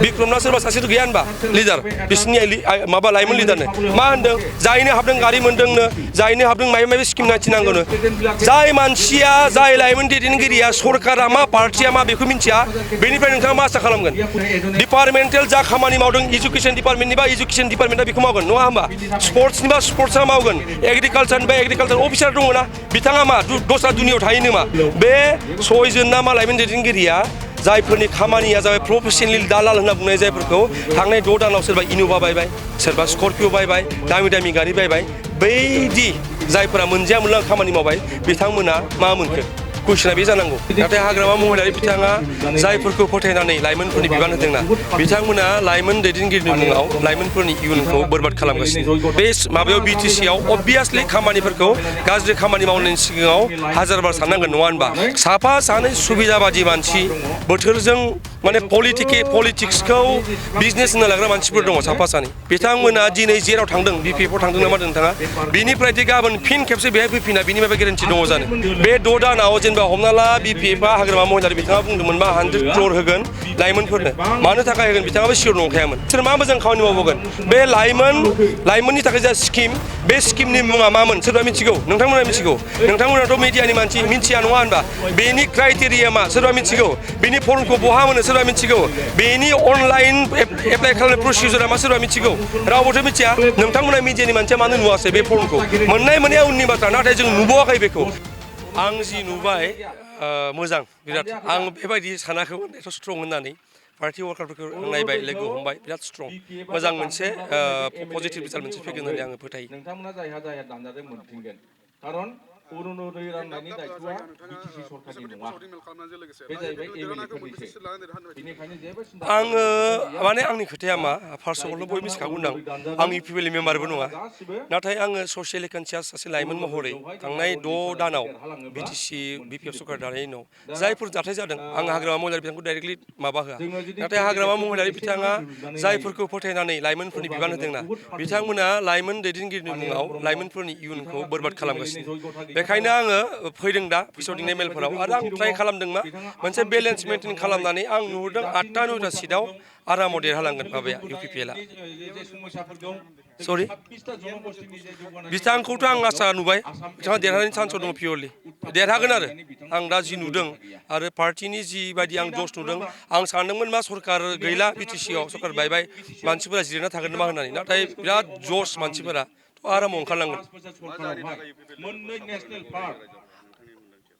बिक्रमना सोरबा सासेथ' गैया होनबा लिडार बिसोरनि माबा लाइमोन लिडारनो मा होनदों जायनो हाबदों गारि मोनदोंनो जायनो हाबदों माबा माबि स्किम नांगौनो जाय मानसिया जाय लाइमोन दैदेनगिरिया सरकारा मा पार्टिया मा बेखौ मिन्थिया बेनिफ्राय नोंथाङा मा आसा खालामगोन डिपार्टमेन्टेल जा खामानि मावदों इडुकेसन डिपार्टमेन्टनि बा इडुकेसन डिपार्टमेन्टआ बेखौ मावगोन नङा होमबा स्पर्ट्सनि बा स्पर्ट्सआ मावगोन एग्रिकालचारनि बा एग्रिकालचार अफिसार दङ ना बिथाङा मा दस्रा दुनियाव थायो नामा बे सयजोन ना मा लाइमोन दैदेनगिरिया जायफोरनि खामानिया जाबाय प्रफेसनेल दालाल होनना बुंनाय जायफोरखौ थांनाय 6 दानाव सोरबा इन'भा बायबाय सोरबा स्कर्पिय' बायबाय दामि दामि गारि बायबाय बैदि जायफोरा मोनजाया मोनला खामानि मावबाय बिथांमोना मा मोनखो कुइसना बे जानांगौ नाथाय हाग्रामा महिलारि बिथाङा जायफोरखौ फोथायनानै लाइमोनफोरनि बिबान होदोंना बिथांमोना लाइमोन दैदेनगिरिनि मुङाव लाइमोनफोरनि इयुनखौ बरबाद खालामगासिनो बे माबायाव बिटिसिआव अबभियासलि खामानिफोरखौ गाज्रि खामानि मावनायनि सिगाङाव हाजारबार साननांगोन नङा होनबा साफा सानै सुबिदाबादि मानसि बोथोरजों माने पलिटिक्सखौ बिजनेस होनना लाग्रा मानसिफोर दङ साफा सानै बिथांमोना दिनै जेराव थांदों बिपिएफआव थांदों नामा नोंथाङा बिनिफ्राय गाबोन फिन खेबसे बेहाय फैफिना बिनि माबा गेरेन्टि दङ जानो बे 6 दानाव जेनेबा हमना ला बिपिएफआ हाग्रामा महिलारि बिथाङा बुंदोंमोन मा 100 क्र'र होगोन लाइमोनफोरनो मानो थाखाय होगोन बिथाङाबो सियर नंखायामोन बिसोर मा मोजां खामानि मावबोगोन बे लाइमोननि थाखाय जा स्किम बे स्किमनि मुङा मामोन सोरबा मिथिगौ नोंथांमोना मिथिगौ नोंथांमोनाथ' मिडियानि मानसि मिथिया नङा होनबा बेनि क्राइटेरिया मा सोरबा मिथिगौ बेनि फर्मखौ बहा मोनो सोरबा मिथिगौ बेनि अनलाइन एप्लाइ खालामनाय प्रसिडिउरा मा सोरबा मिथिगौ रावबोथ' मिथिया नोंथांमोना मिडियानि मानसिया मानो नुवासै बे फर्मखौ मोननाय मोननाया उननि बाथ्रा नाथाय जों नुबावाखै बेखौ आं जि नुबाय मोजां बिराद आं बेबायदि सानाखैमोन एथ' स्ट्रं होननानै पार्टि वार्कारफोरखौ नायबाय लोगो हमबाय बिराद स्ट्रं मोजां मोनसे पजिटिभ रिजाल्ट मोनसे फैगोन होननानै आङो फोथायो नोंथांमोना जायहा दानजादों मोनफिनगोन खारन अरुनदय राननायनि दायथ'आ बिटिसि सरकारनि नङा बे जाहैबाय एमएलएफोरनिसो बेनिखायनो जेबो सिन्था आङो माने आंनि खोथाया मा फार्स्ट अफ अल बयबो मिथिखागौ होनदां आं इउपिपिएलनि मेम्बारबो नङा नाथाय आङो ससियेलि कनसियास सासे लाइमोन महरै थांनाय 6 दानाव बिटिसि बिपिएफ सरकार दानायनि उनाव जायफोर जाथाय जादों आं हाग्रामा महिलारि बिथांखौ डाइरेक्टलि माबा होआ नाथाय हाग्रामा महिलारि बिथाङा जायफोरखौ फोथायनानै लाइमोनफोरनि बिबान होदोंना बिथांमोना लाइमोन दैदेनगिरिनि मुङाव लाइमोनफोरनि इयुनखौ बरबाद खालामगासिनो बेखायनो आङो फैदों दा फोसावदिंनाय मेलफोराव आरो आं ट्राइ खालामदों मा मोनसे बेलेन्स मेनटेन खालामनानै आं नुहुरदों 8टा 9टा सिटआव आरामाव देरहालांगोन माबाया इउपिपिएलआ सरि बिथांखौथ' आं आसा नुबाय बिथाङा देरहानायनि चान्सआव दङ पियरलि देरहागोन आरो आं दा जि नुदों आरो पार्टिनि जिबायदि आं जस नुदों आं सानदोंमोन मा सरकार गैला बिटिसिआव सरकार बायबाय मानसिफोरा जिरायना थागोन नामा होननानै नाथाय बिराद जस मानसिफोरा आरामाव ओंखारलांगोन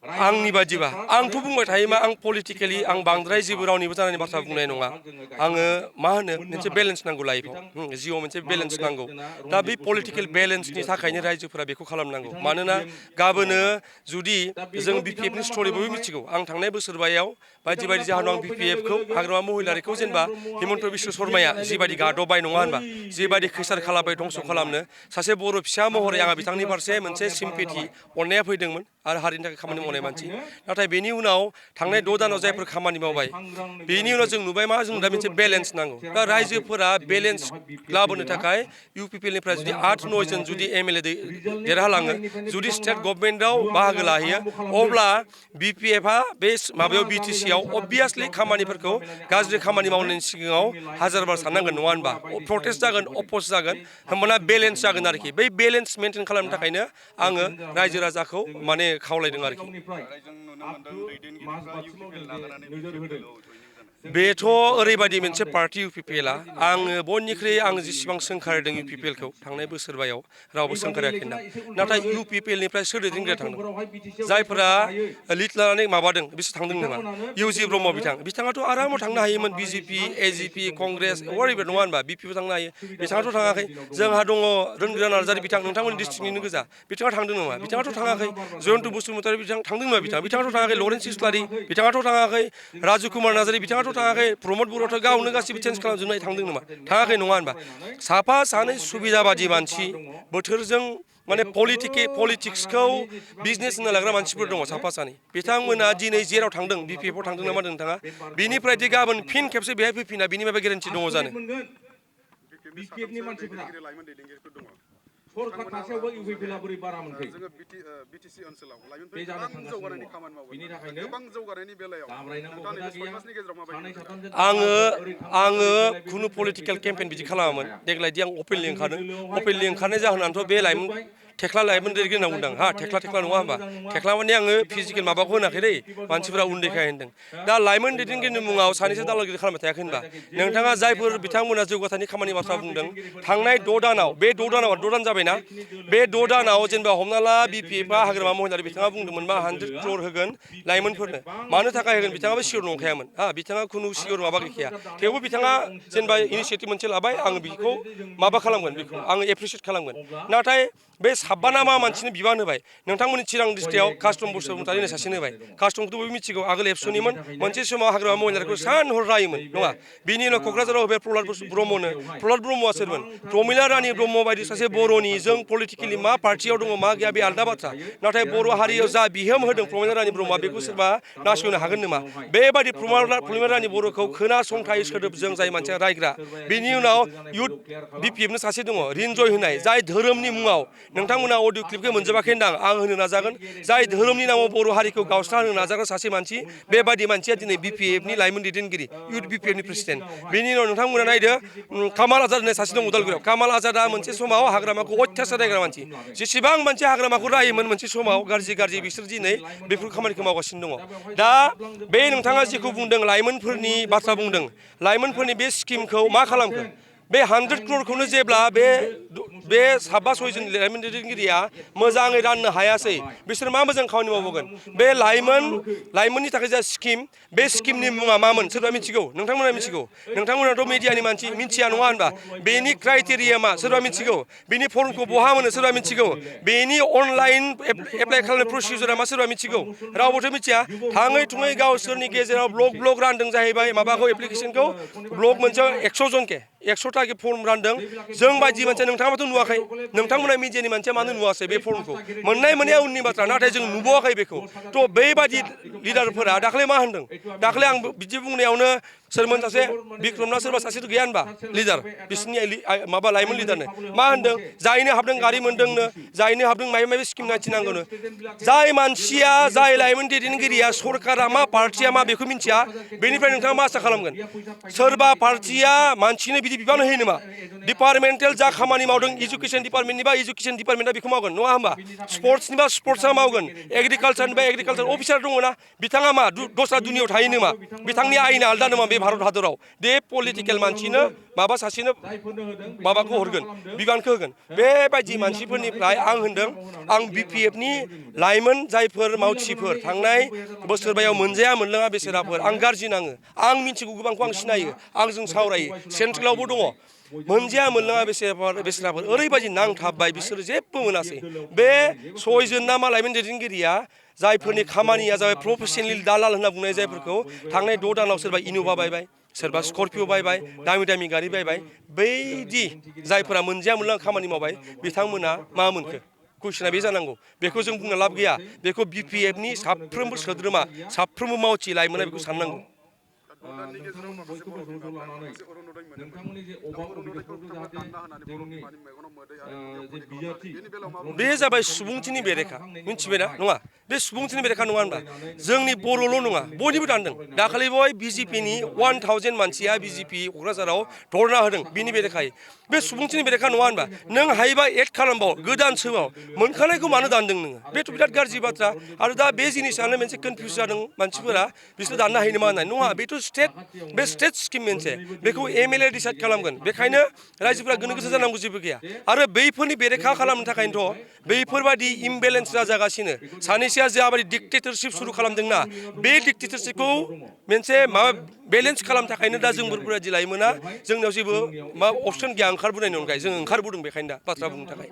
आंनि बादिबा आंथ' बुंबाय थायो मा आं पलिटिकेलि आं बांद्राय जेबो रावनिबो जानायनि बाथ्रा बुंनाय नङा आङो मा होनो मोनसे बेलेन्स नांगौ लाइफआव जिउआव मोनसे बेलेन्स नांगौ दा बे पलिटिकेल बेलेन्सनि थाखायनो रायजोफोरा बेखौ खालामनांगौ मानोना गाबोनो जुदि जों बिपिएफनि स्ट'रि बयबो मिथिगौ आं थांनाय बोसोरबायाव बायदि बायदि जाहोनाव आं बिपिएफखौ हाग्रामा महिलारिखौ जेनेबा हिमन्त बिश्व शर्माया जिबायदि गादबबाय नङा होनबा जिबायदि खैसार खालामबाय धंस' खालामनो सासे बर' फिसा महरै आंहा बिथांनि फारसे मोनसे सिम्पेथि अननाया फैदोंमोन आरो हारिनि थाखाय खामानि मावनाय मानसि नाथाय बेनि उनाव थांनाय 6 दानाव जायफोर खामानि मावबाय बेनि उनाव जों नुबाय मा जों दा मोनसे बेलेन्स नांगौ दा रायजोफोरा बेलेन्स लाबोनो थाखाय इउपिपिएलनिफ्राय जुदि 8-9 जन जुदि एमएलए देरहालाङो जुदि स्टेट गभर्नमेन्टआव बाहागो लाहैयो अब्ला बिपिएफआ बे माबायाव बिटिसिआव अबभियासलि खामानिफोरखौ गाज्रि खामानि मावनायनि सिगाङाव हाजारबार साननांगोन नङा होनबा प्रटेस्ट जागोन अप'ज जागोन होमबाना बेलेन्स जागोन आरोखि बै बेलेन्स मेनटेन खालामनो थाखायनो आङो रायजो राजाखौ माने खावलायदों आरोखि बेथ' ओरैबायदि मोनसे पार्टि इउपिपिएलआ आङो बयनिख्रुइ आं जेसेबां सोंखारिदों इउपिपिएलखौ थांनाय बोसोरबायाव रावबो सोंखारायाखै ना नाथाय इउपिपिएलनिफ्राय सोर दैदेनगिरिया थांदों जायफोरा लिड लानानै माबादों बिसोर थांदों नामा इउजि ब्रह्म बिथाङाथ' आरामाव थांनो हायोमोन बिजेपि एजिपि कंग्रेस अरायबो नङा होनबा बिपिबो थांनो हायो बिथाङाथ' थाङाखै जोंहा दङ रोनगोरा नार्जारि बिथां नोंथांमोननि डिस्ट्रिक्टनिनो गोजा बिथाङा थांदों नामा बिथाङाथ' थाङाखै जयन्त बसुमतारी बिथां थांदों नामा बिथाङाथ' थाङाखै लरेन्स इस्लारि बिथाङाथ' थाङाखै राजु कुमार नार्जारि बिथाङाथ' थाङाखै प्रमद बर'थ' गावनो गासिबो चेन्ज खालामजोबनाय थांदों नामा थाङाखै नङा होनबा साफा सानै सुबिदाबादि मानसि बोथोरजों माने पलिटिक्सखौ बिजनेस होनना लाग्रा मानसिफोर दङ साफा सानै बिथांमोना दिनै जेराव थांदों बिपिएफआव थांदों नामा नोंथाङा बिनिफ्राय गाबोन फिन खेबसे बेहाय फैफिना बिनि माबा गेरेन्टि दङ जानो सरकार थासेयावबो इउपिपिएलआ बोरै बारा मोनखै जोङो बिटिसि ओनसोलाव बे लाइमोनफोरा जानो गोबां जौगानायनि खामानि मावो बिनि थाखायनो गोबां जौगानायनि बेलायाव दाब्रायनांगौ नोंथाङा खोथा नैबे 6 गैया मासनि गेजेराव सानै माबायदि साथामजों आङो खुनु पलिटिकेल केम्पेइन बिदि खालामामोन देग्लायदि आं अपेनलि ओंखारदों अपेनलि ओंखारनाय जाहोनानोथ' बे लाइमोन थेख्ला लाइमोन दैदेनगिरि होनना बुंदों हा थेख्ला नङा होमबा थेख्ला माने आङो फिजिकेल माबाखौ होनाखै दै मानसिफोरा उन्दैखाय होनदों दा लाइमोन दैदेनगिरिनि मुङाव सानैसो दालागिरि खालामबाय थायाखै होनबा नोंथाङा जायफोर बिथांमोना जौगाथायनि खामानि बाथ्रा बुंदों थांनाय 6 दानाव बे 6 दानाव 6 दान जाबायना बे 6 दानाव जेनेबा हमना ला बिपिएफआ हाग्रामा महिलारि बिथाङा बुंदोंमोन मा 100 क्रर होगोन लाइमोनफोरनो मानो थाखाय होगोन बिथाङाबो सियर नंखायामोन हा बिथाङा खुनु सियर माबा गैखाया थेवबो बिथाङा जेनेबा इनिसियेटिभ मोनसे लाबाय आङो बेखौ माबा खालामगोन बेखौ आङो एप्रिसियेट खालामगोन नाथाय बे 56 मा मानसिनो बिबान होबाय नोंथांमोननि चिरां डिस्ट्रिक्टआव कास्टम बसुमतारी होननाय सासेनो होबाय कास्टमखौथ' बयबो मिथिगौ आगोल एबसुनिमोन मोनसे समाव हाग्रामा महिलारिखौ सान हर रायोमोन नङा बिनि उनाव क'क्राझाराव होबाय प्रहलाद ब्रह्मनो प्रहलाद ब्रह्मआ सोरमोन प्रमिला रानी ब्रह्म बायदि सासे बर'नि जों पलिटिकेलि मा पार्टियाव दङ मा गैया बे आलदा बाथ्रा नाथाय बर' हारियाव जा बिहोम होदों प्रमिला रानी ब्रह्मआ बेखौ सोरबा नासयनो हागोन नामा बेबायदि प्रमिला रानी बर'खौ खोनासंथाय सोदोबजों जाय मानसिया रायग्रा बेनि उनाव इउथ बिपिएफनो सासे दङ रिनजय होनाय जाय धोरोमनि मुङाव नोंथांमोना अडिअ क्लिपखौ मोनजोबाखै होनदां आं होनो नाजागोन जाय धोरोमनि नामाव बर' हारिखौ गावस्रा होनो नाजाग्रा सासे मानसि बेबायदि मानसिया दिनै बिपिएफनि लाइमोन दैदेनगिरि इउथ बिपिएफनि प्रेसिडेन्ट बेनि उनाव नोंथांमोना नायदो कामाल आजाद होननाय सासे दं उदालगुरियाव कामाल आजादा मोनसे समाव हाग्रामाखौ अयथासार रायग्रा मानसि जेसेबां मानसि हाग्रामाखौ रायोमोन मोनसे समाव गाज्रि बिसोर दिनै बेफोर खामानिखौ मावगासिनो दङ दा बे नोंथाङा जेखौ बुंदों लाइमोनफोरनि बाथ्रा बुंदों लाइमोनफोरनि बे स्किमखौ मा खालामखो बे 100 क्ररखौनो जेब्ला बे 5-6 जन लाइमोन दैदेनगिरिया मोजाङै राननो हायासै बिसोर मा मोजां खामानि मावबावगोन बे लाइमोननि थाखाय जा स्किम बे स्किमनि मुङा मामोन सोरबा मिथिगौ नोंथांमोना मिथिगौ नोंथांमोनाथ' मिडियानि मानसि मिथिया नङा होनबा बेनि क्राइटेरिया मा सोरबा मिथिगौ बेनि फर्मखौ बहा मोनो सोरबा मिथिगौ बेनि अनलाइन एप्लाइ खालामनाय प्रसिडिउरा मा सोरबा मिथिगौ रावबोथ' मिथिया थाङै थुङै गावसोरनि गेजेराव ब्लक रानदों जाहैबाय माबाखौ एप्लिकेसनखौ ब्लक मोनसेयाव 100 जनके 100टा फर्म रानदों जों बायदि मानसिया नोंथाङाबोथ' नुवाखै नोंथांमोना मिडियानि मानसिया मानो नुवासै बे फर्मखौ मोननाय मोननाया उननि बाथ्रा नाथाय जों नुबावाखै बेखौ थ' बेबायदि लिडारफोरा दाख्लै मा होनदों दाख्लै आं बिदि बुंनायावनो सोरमोन सासे बिक्रमना सोरबा सासेथ' गैया होनबा लिडार बिसोरनि माबा लाइमोन लिडारनो मा होनदों जायनो हाबदों गारि मोनदोंनो जायनो हाबदों माबा स्किम नायथिनांगौनो जाय मानसिया जाय लाइमोन दैदेनगिरिया सरकारा मा पार्टिया मा बेखौ मिथिया बेनिफ्राय नोंथाङा मा आसा खालामगोन सोरबा पार्टिया मानसिनो बिदि बिबान होयो नामा डिपार्टमेन्टेल जा खामानि मावदों इडुकेसन डिपार्टमेन्टनि बा इडुकेसन डिपार्टमेन्टआ बेखौ मावगोन नङा होमबा स्पर्ट्सनि बा स्पर्ट्सआ मावगोन एग्रिकालचारनि बा एग्रिकालचार अफिसार दङ ना बिथाङा मा दस्रा दुनियाव थायो नामा बिथांनि आयेना आलदा नामा बे भारत हादराव बे पलिटिकेल मानसिनो माबा सासेनो माबाखौ हरगोन बिबानखौ होगोन बेबायदि मानसिफोरनिफ्राय आं होनदों आं बिपिएफनि लाइमोन जायफोर मावथिफोर थांनाय बोसोरबायाव मोनजाया मोनलोङा बेसेराफोर आं गाज्रि नाङो आं मिथिगौ गोबांखौ आं सिनायो आंजों सावरायो सेन्ट्रेलावबो दङ मोनजाया मोनलोङा बेसेराफोर ओरैबायदि नांथाबबाय बिसोरो जेबो मोनासै बे 6 जन ना मा लाइमोन दैदेनगिरिया जायफोरनि खामानिया जाबाय प्रफेसनेल दालाल होनना बुंनाय जायफोरखौ थांनाय 6 दानाव सोरबा इन'भा बायबाय सोरबा स्कर्पिय' बायबाय दामि गारि बायबाय बैदि जायफोरा मोनजाया मोनलोङा खामानि मावबाय बिथांमोना मा मोनखो कुइसना बे जानांगौ बेखौ जों बुंनो लाब गैया बेखौ बिपिएफनि साफ्रोमबो सोद्रोमा साफ्रोमबो मावथि लाइमोना बेखौ साननांगौ बे जाबाय सुबुंथिनि बेरेखा मिथिबायना नङा बे सुबुंथिनि बेरेखा नङा होनबा जोंनि बर'ल' नङा बयनिबो दानदों दाखालि बय बिजेपिनि 1000 मानसिया बिजेपि क'क्राझाराव धरना होदों बिनि बेरेखायै बे सुबुंथिनि बेरेखा नङा होनबा नों हायोबा एड खालामबाव गोदान सोबाव मोनखानायखौ मानो दानदों नोङो बेथ' बिराद गाज्रि बाथ्रा आरो दा बे जिनिसानो मोनसे कनफिउज जादों मानसिफोरा बिसोर दाननो हायो नामा होननाय नङा बेथ' बे स्टेट स्किम मोनसे बेखौ एमएलए डिसाइड खालामगोन बेखायनो रायजोफोरा गोनो गोथो जानांगौ जेबो गैया आरो बैफोरनि बेरेखा खालामनो थाखायनोथ' बैफोरबायदि इमबेलेन्स जागासिनो सानैसोआ जाबायदि डिक्टेटरशिप सुरु खालामदोंना बे डिक्टेटरशिपखौ मोनसे माबा बेलेन्स खालामनो थाखायनो दा जोंफोरबायदि लाइमोना जोंनाव जेबो मा अपसन गैया ओंखारबोनायनि अनगायै जों ओंखारबोदों बेखायनो दा बाथ्रा बुंनो थाखाय